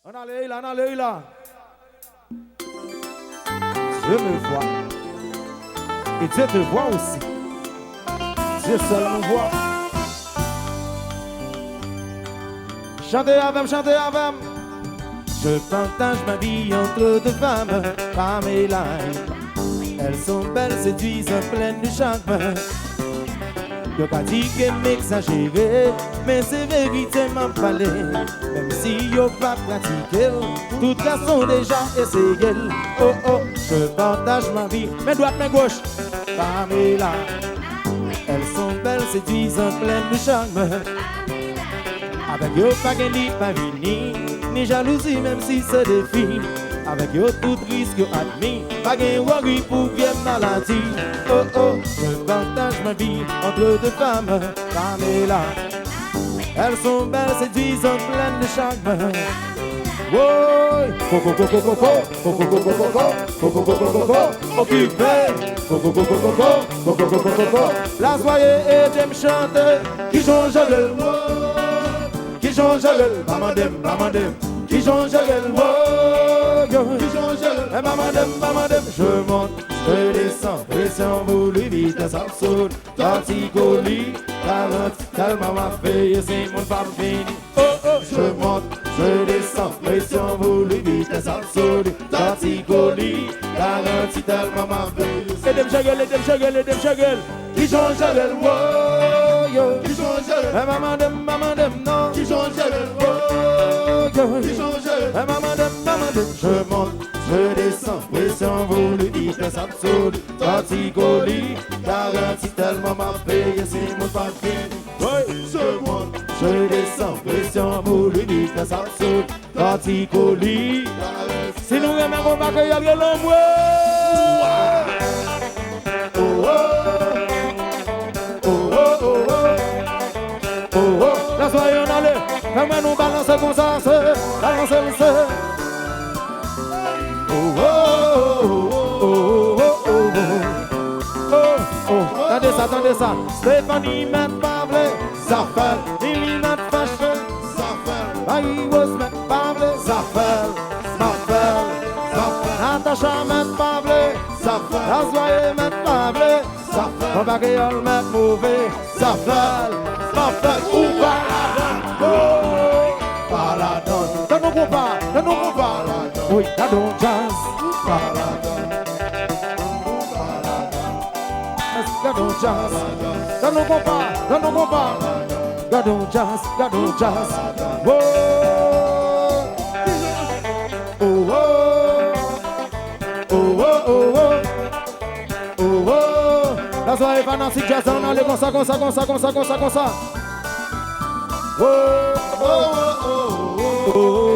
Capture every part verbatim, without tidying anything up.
Ann ale, ey la, ann ale, ey la. Dieu me voit. Et Dieu te voit aussi. Dieu seul nous voit. Chante avè m, chante avè m. Je partage ma vie entre deux femmes, Pamela. Elles sont belles, séduisent, pleines de charme. Yo ka di ke m egzajere, men se verite m ap pale. Menm si yo pa pratike l, tout gason deja eseye l. Oh oh, je partage ma vie. Men dwat, men goch. Pamela. Elles sont belles, séduisantes, pleines de charme. Avèk yo pa gen li pa vini, ni jalouzi menm si se defi. Avèk yo tout risk yo admi, pa gen wori pou vye maladi. Oh oh, je partage ma vie entre deux femmes, Pamela. Elles sont belles, séduisantes, pleines de charme. Woy! Koko, koko, koko, koko, koko, koko, koko, koko, koko, koko, okipe! Koko, koko, koko, koko, koko, koko, koko. Lazoye ede m chante. Kijan w jere l? Kijan w jere l? Pa mande m, pa mande m. Kijan w jere l? Woy! Kijan w jere l? E pa mande m, pa mande m. Je monte, je descends, pression volume vitesse absolue. Torticolis, ralenti tèlman m ap veye si moun p ap vini. Oh oh, je monte, je descends, pression volume vitesse absolue. Torticolis, ralenti tèlman m ap veye si. Ede m jere l, ede m jere l, ede m jere l. Kijan w jere l? Woy, yo. Kijan w jere l? E pa mande m, pa mande m non. Kijan w jere l? Woy, yo. Kijan w jere l? E pa mande m, pa mande m. Je monte, je descends, pression volume vitesse absolue. Torticolis, ralenti tèlman m ap veye si moun p ap vini. Woy, je monte, je descends, pression volume vitesse absolue. Torticolis. Si nou renmen konpa kreyòl, rele m wi. Oh oh. Oh oh, oh oh. Oh oh. Lazoye ann ale. Fè mwen nou balanse konsa, se balanse l, se. Oh oh, oh oh, oh oh, oh oh. Oh oh. Tande sa, tande sa. Stéphanie mèt pa vle. Zafè l. Mimi mèt fache. Zafè l. Marie Rose mèt pa vle. Zafè l. Zafè l. Zafè l. Natacha mèt pa vle. Zafè l. Lazoye mèt pa vle. Zafè l. Konpa kreyòl mèt move. Zafè l. Zafè l. Ou pa ladan. Oh. Pa ladan. Tann yon konpa. Tann yon konpa. Wi, gade yon djaz. Pa ladan. Gade yon djaz. Tann yon konpa. Tann yon konpa. Gade yon djaz, gade yon djaz. Oh. Oh oh. Oh oh, oh oh. Oh oh. Lazoye fanatik djaz la, ann ale konsa, konsa, konsa, konsa, konsa, konsa. Oh oh, oh oh, oh oh.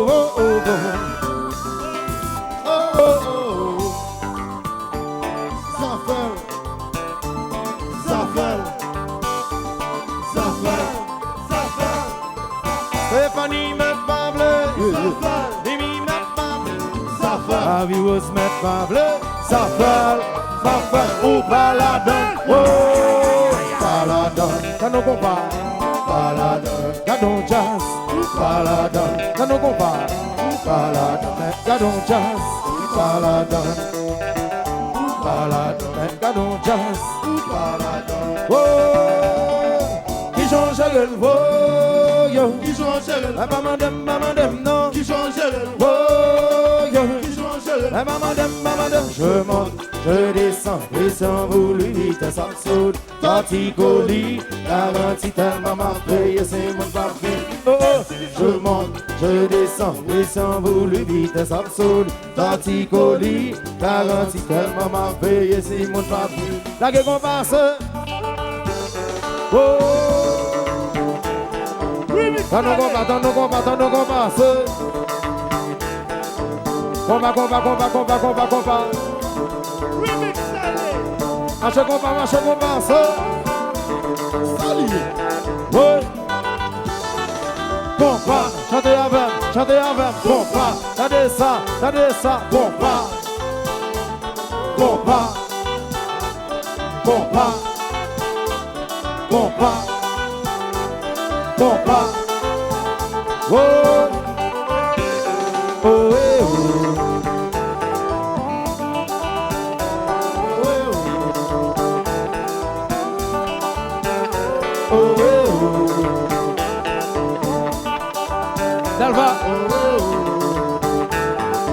Oh oh, oh oh. Zafè l. Zafè l. Zafè l. Zafè l. Stéphanie mèt pa vle. Zafè l. Mimi mèt pa vle. Zafè l. Marie Rose mèt pa vle. Zafè l. Zafè l. Ou pa ladan. Oh, pa ladan. Tann yon konpa. Pa ladan. Gade yon djaz. Ou pa ladan. Tann yon konpa. Ou pa ladan. Gade yon djaz. Ou pa ladan. Ou pa ladan. Gade yon djaz. Ou pa ladan. Oh, kijan w jere l, oh, yo. Kijan w jere l? E pa mande m, pa mande m, non. Kijan w jere l? Oh, yo. Kijan w jere l? E pa mande m, pa mande m. Je monte, je descends, pression volume vitesse absolue. Torticolis, ralenti tèlman m ap veye si moun p ap vini. Oh, oh. Je monte, je descends, pression volume vitesse absolue. Torticolis, ralenti tèlman m ap veye si moun p ap vini. Lage konpa, se. Oh. Tann yon konpa, tann yon konpa, tann yon konpa, se. Konpa, konpa, konpa, konpa, konpa, konpa. Mache konpa, mache konpa, se. Sa li ye. Woy. Konpa, chante avè m, chante avè m. Konpa, tande sa, tande sa. Konpa. Konpa. Konpa. Konpa. Konpa. Oh.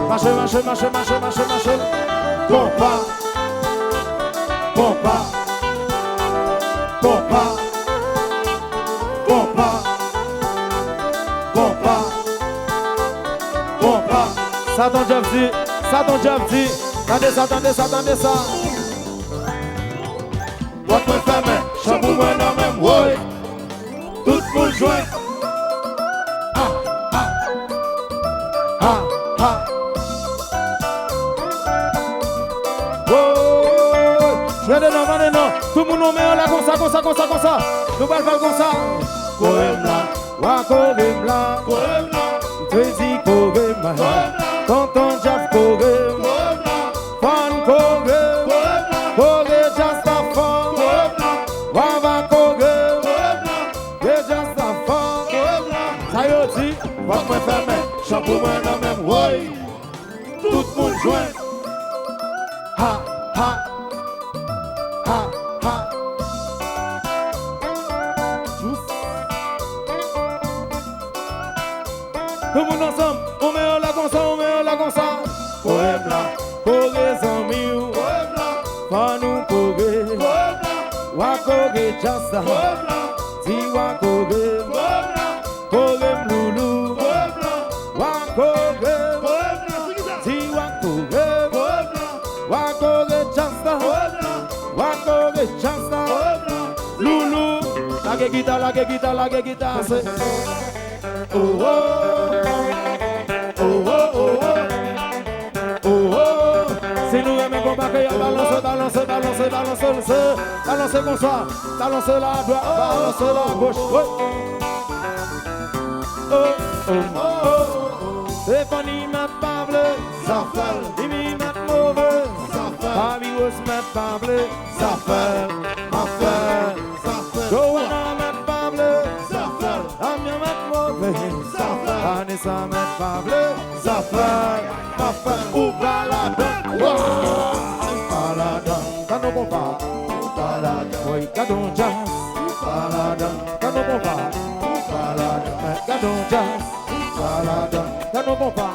Mache, mache, mache, mache, mache, mache. Konpa. Konpa. Konpa. Konpa. Konpa. Konpa. Sa Don Jeff di. Sa Don Jeff di. Tande sa, tande sa, tande sa. Pòt mwen fèmen, chanm pou mwen nan men m, woy. Tout moun jwenn. Ha, ha. Ha, ha. Woy. Jwenn non, jwenn non. Tout moun nan men an la konsa, konsa, konsa, konsa. Nou pral fè l konsa. Kore m la. Wa kore m la. Kore m la. M te di kore m. Kore m la. Tonton Jeff kore m. Kore m la. Fò n kore. Kore m la. Kore djaz la fò. Kore m la. Wa va kore. Kore m la. Kore djaz la fò. Kore m la. Sa yo di. Pòt mwen fèmen. Chanm pou mwen nan men m, woy. Tout moun jwenn. Ha, ha. Ha, ha. Jous. Tout moun ansanm. Ou men yo la konsa, ou men yo la konsa. Kore m la. Kore zanmi w. Kore m la. Fò nou kore. Kore m la. Wa kore djaz la. Kore m la. Di wa kore. Kore m la. Kore m loulou. Kore m la. Wa kore. Kore m la. Di wa kore. Kore m la. Wa kore djaz la. Kore m la. Wa kore djaz la. Kore m la. Loulou. Lage gita, lage gita, lage gita. Se Oh, oh. Oh, oh, oh, oh. Oh, oh. Si nou renmen konpa kreyòl, balanse, balanse, balanse, balanse, balanse. Balanse konsa. Balanse la dwat, balanse la goch. Wi. Oh, oh, oh. Stefani mèt pa vle. Zafè l. Mimi mèt move. Zafè l. Marie Rose mèt pa vle. Zafè l. M ap fè l. Zafè l. Joanna mèt pa vle. Zafè l. Damien mèt move. Zafè l. Vanessa mèt pa vle. Zafè l. M ap fè l. Ou pa ladan. Wa! Ou pa ladan. Tann yon konpa. Ou pa ladan. Woy, gad yon djaz. Ou pa ladan. Tann yon konpa. Ou pa ladan. Gad yon djaz. Ou pa ladan. Tann yon konpa.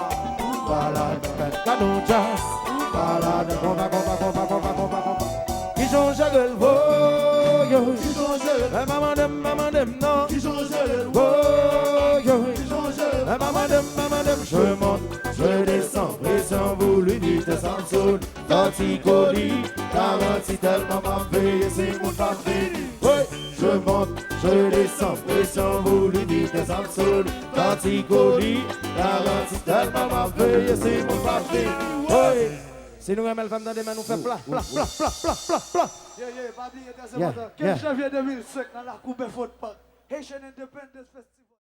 Ou pa ladan. Gad yon djaz. Ou pa ladan. Konpa, konpa, konpa, konpa, konpa, konpa. Kijan w jere l, woy, woy. Kijan w jere l? E pa mande m, pa mande m non. Kijan w jere l? Woy, woy. Kijan w jere l? E pa mande m, pa mande m. Je monte, je descends, pression voulu, vitesse absolue. Torticolis, garanti tèlman m ap veye si moun p ap vini. Woy. Je monte, je descends, pression voulu, vitesse absolue. Torticolis, garanti tèlman m ap veye si moun p ap vini. Woy. Si nou renmen l, fè m tande men nou fè pla, pla, pla, pla, pla, pla, pla. Yeah, yeah, pa bliye, trè enpòtan. Kenz janvye de mil senk nan lakou Bedford Park. Haitian Independence Festival.